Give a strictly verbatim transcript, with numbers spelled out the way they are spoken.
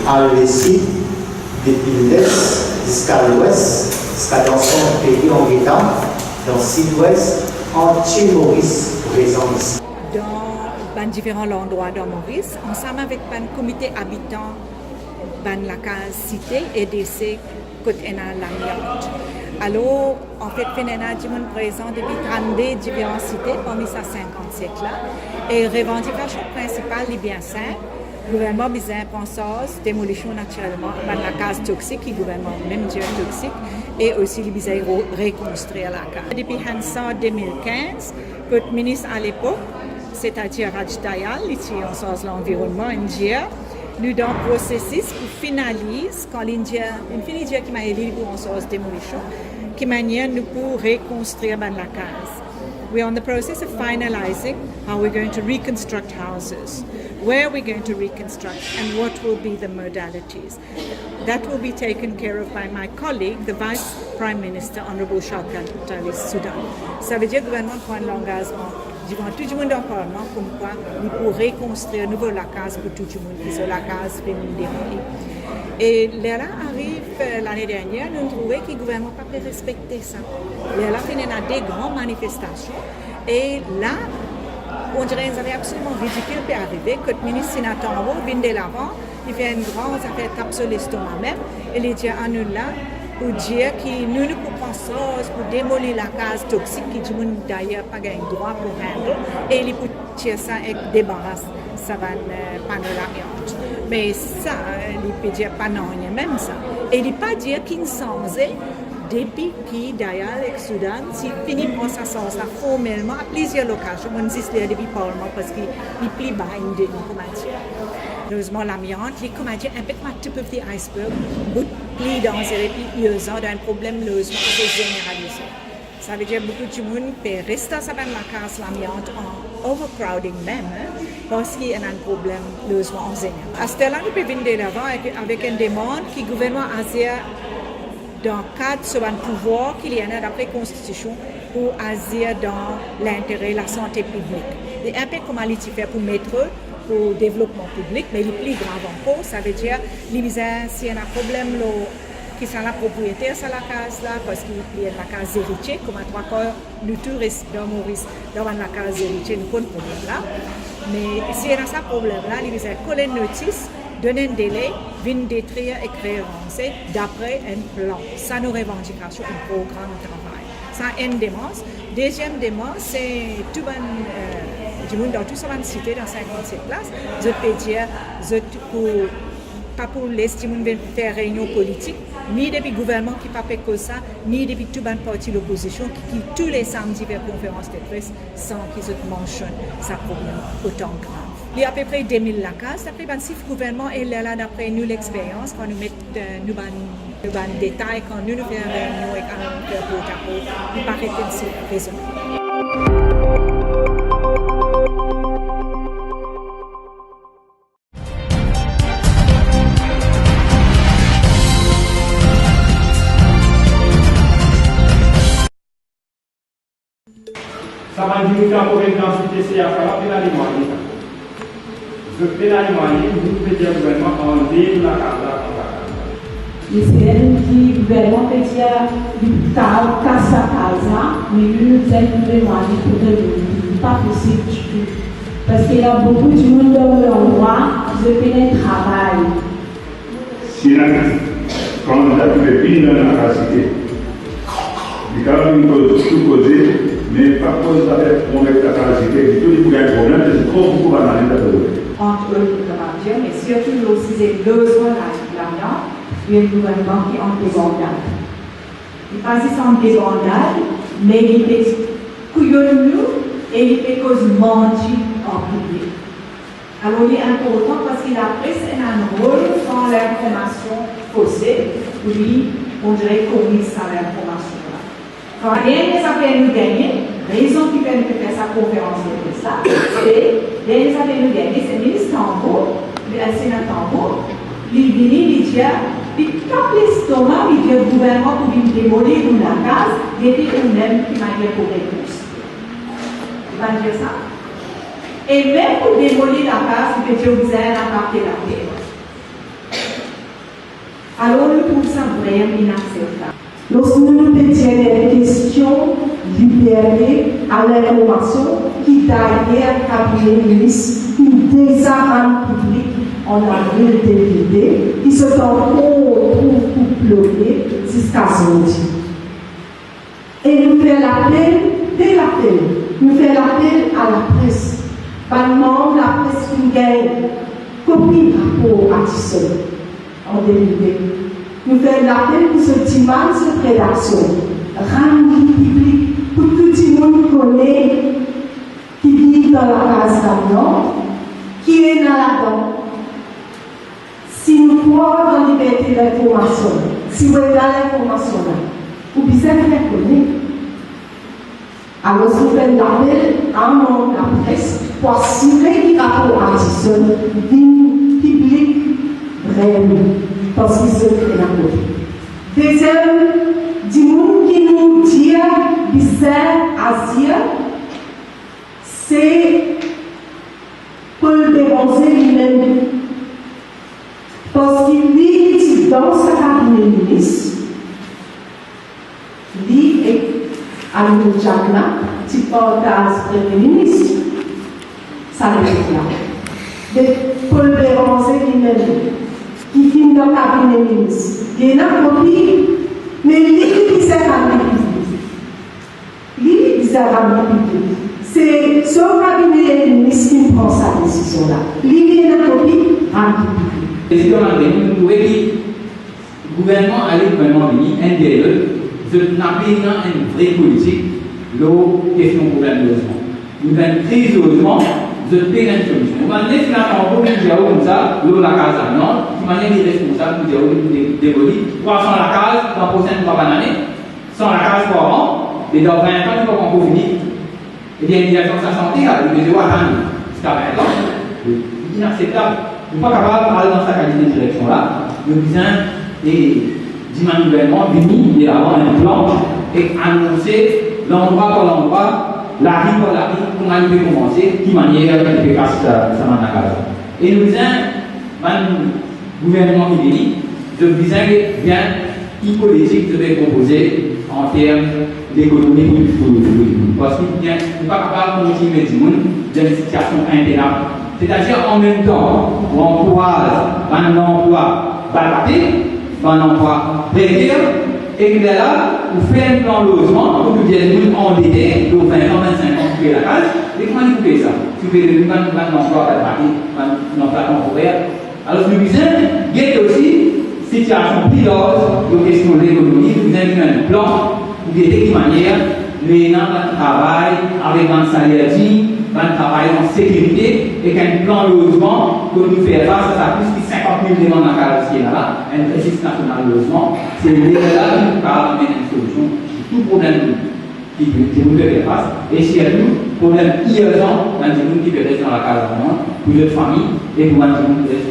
Al lesid, depi lest ziska lwes, ziska dan sant pei Angleta, dan sidwes, antie Moris prezan isi. Dan bann diferan landrwa dan Moris, ansam avek bann komite abitan, bann lakaz site, E D C, kot ena lamiant. Alor, anfet, finn ena dimoun prezan depi trannde diferan site parmi sa sinkannset la. E revandikasion prinsipal, li bien sinp. Gouvernman bizin pran sarz demolision natirelman bann lakaz toksik, ki gouvernman mem dir toksik, e osi li bizin re-, rekonstrir lakaz. Depi Hansard de mil kinz, kot minis alepok, setadir Raj Dayal, li ti ansarz lanvironnman, inn dir, nou dan prosesis pou finaliz, kan linn dir, linn fini dir ki manier li pou ansarz demolision, ki manier nou pou rekonstrir bann lakaz. We're on the process of finalizing how we're going to reconstruct houses, where we're going to reconstruct, and what will be the modalities. That will be taken care of by my colleague, the Vice Prime Minister, Honourable Shawkat Ali Soudane. Savedir gouvernman pran langazman divan tou dimoun dan parlman, koumkwa li pou rekonstrir nouvo lakaz pou tou dimoun ki so lakaz finn demoli. E lerla ariv, eh, lane dernier, nou trouve ki gouvernman pa pe respekte sa. Lerla finn ena de gran manifestasion, e la, on dirait enn zafer absoliman ridikil pe arive, kot minis Sina Tambo vinn delavan, li fer enn gran zafer tap so lestoma mem, e li dir anou la, pou dir ki nou, nou pou pran sarz pou demoli lakaz toksik ki dimoun dayer pa gagn drwa pou handle, e li pou tir sa ek debaras sa bann, eh, pano lamiant. Me sa, eh, li pe dir pa nanye mem sa. E li pa dir ki'nn sanze depi ki Dayal ek Soudane ti fini pran sa sarz la formelman a plizier lokazion. Mo'nn zis lir depi parlman, parski li pli binding, koumadir. Lezman lamiant, li, koumadir, enpe kouma tip of the iceberg, bout pli danzere, pli irzan dan enn problem lezman ki zeneralize. Savedir boukou dimoun pe res dan sa bann lakaz lamiant an overcrowding mem, eh, parski ena enn problem lezman an zeneral. Aster la nou pe vinn delavan avek, avek enn demann ki gouvernman azir dan kad so bann pouvwar ki li ena dapre konstitision pou azir dan lintere lasante piblik. Li enpe kouma li ti fer pou metro, pou devlopman piblik, me li pli grav ankor, savedir li bizin, si ena problem lor kisannla propriyeter sa lakaz la, parski li enn lakaz zeritie, kouma trwa kar nou tou res dan Moris, dan bann lakaz zeritie, nou konn problem la. Me si ena sa problem la, li bizin kol enn notis, donn enn dele, vinn detrir ek reranze dapre enn plan. Sa nou revandikasion, enn program travay. Sa enn demars. Deziem demars, se tou bann, eh, dimoun dan tou sa bann site, dan sinkannset plas, zot pe dir, zot pou, pa pou les dimoun vinn fer reynion politik, ni depi gouvernman ki pa pe koz sa, ni depi tou bann parti lopozision ki, ki tou le samdi fer konferans de pres san ki zot mansionn sa problem otan grav. Li apepre de mil lakaz, dapre bann sif gouvernman, e lerla, dapre nou lexperyans, kan nou met, eh, nou bann, nou bann detay, kan nou, nou fer reynion ek, eh, fer portaport, li paret enn sif rezonab. Sa bann dimoun ki ankor ena dan site C H A la, pena limwaye sa. Zot pena limwaye, nou pe dir gouvernman anlev lakaz la, pran lakaz la. Li sel ki gouvernman pe dir li pou kas sa kaz la, me nou, nou dir nou limwaye pou remet li, li pa posib ditou. Parski ena boukou dimoun dan mo landrwa, zot pena travay. Si ena kandida ki pe vinn dan lakaz site, li kapav vinn koz tou koze, me pa koz zafer pran ek lakaz site, li tou li pou gagn problem, parski tro boukou bann ane dan problem. Ant ot, nou kapav dir, me sirtou lor size lozman, lamiant, li enn gouvernman ki an debandad. Li pa zis an debandad, me li pe kouyonn nou e li pe koz manti an piblik. Alor, li inportan parski lapres ena enn rol kan linformasion fose, pou li, on dirait, korik sa linformasion la. Kan dernie zafer nou gagne, rezon ki fer nou pe fer sa konferans de pres la, se, dernie zafer nou gagne, se minis Tambo, Sina Tambo, li vini, li dir, li tap lestoma, li dir gouvernman pou vinn demoli nou lakaz, gete ou mem ki manier pou rekonstrir. Li pa dir sa? E mem pou demoli lakaz, li pe dir ou bizin enn pake later. Mo trouv sa vremem inakseptab. Lorsque nou pe dir enn kestion liberte a linformasion ki dayer kabine minis finn deza rann piblik an avril de mil de, ki zot ankor trouv pou bloke ziska zordi. E nou fer lapel, fer lapel, nou fer lapel a lapres. Bann manm lapres ki gagn kopi rapor Addison an de mil de. Nou fer lapel pou zot dimann zot redaksion, rann li piblik pou tou dimoun kone ki viv dan lakaz Damian, ki ena ladan. Si nou krwar dan liberte linformasion, si ou ena linformasion la, ou bizin fer kone. Alor, nou fer lapel a manm lapres pou asire ki rapor Addison vinn piblik vremem, parski zot ena kopi. Deziem dimoun ki nou dir bizin azir, se Paul Bérenger limem, parski li, li ti dan sa kabine minis, li ek Almir Djakna ti partaz Premie Minis sa lepok la. Me Paul Bérenger limem, ki finn dan kabine minis, li ena kopi, me li, li bizin rann li piblik. Li, li bizin rann li piblik. Se so kabine minis ki pran sa desizion la. Li, li ena kopi, rann li piblik. Prezidan Martelly, nou trouve ki gouvernman ale, gouvernman vini, enn deryer lot, zot napa ena enn vre politik lor kestion problem lozman. Nou gagn kriz lozman, zot pe gagn solision. Mo bann les la ankor vinn dir ou koumsa, lor lakaz Damian, ki manier li responsab pou dir ou de-, demoli trwa san lakaz dan prosenn trwa bann ane, san lakaz par an, e dan vin an, li pa ankor fini. Ebien, li atann sa sante, li bezin atann ziska vin an. Li inakseptab. Nou pa kapav al dan sa kalite direksion la. Nou bizin, e, dimann gouvernman vini, e, avek enn plan, e anonse landrwa par landrwa, lari par lari, kouma li pe koumanse, ki manier li pe kas sa, sa bann lakaz. E nou bizin, bann gouvernman ki vini, zot bizin get bien ki politik zot pe propoze an term lekonomi pou, pou, pou, pou, parski bien, nou pa kapav kontinie met dimoun dan enn sitiasion intenab. Setadir, an mem tan, ou ankouraz bann lanplwa bal pate, bann lanplwa preker, e lerla ou fer enn plan lozman pou nou dir dimoun andete lor vin an, vin-sink an pou pey lakaz, e kouma li pou pey sa? Si ou pe donn bann, bann lanplwa bal pate, bann lanplwa tanporer, Alor, nou bizin get osi sitiasion pli larz, lor kestion lekonomi, nou bizin vinn enn plan pou gete ki manier nou ena bann travay avek bann saler dign, bann travay an sekirite, ek enn plan lozman kot nou fer fas a sa plis ki sinkant mil demann lakaz ki ena la, enn rezis nasional lozman, se lerla ki nou kapav amenn enn solision pou tou problem nou. Ki, ki nou pe fer fas, e sirtou problem irzan bann dimoun ki pe res dan lakaz la, pou zot fami e pou bann dimoun ki res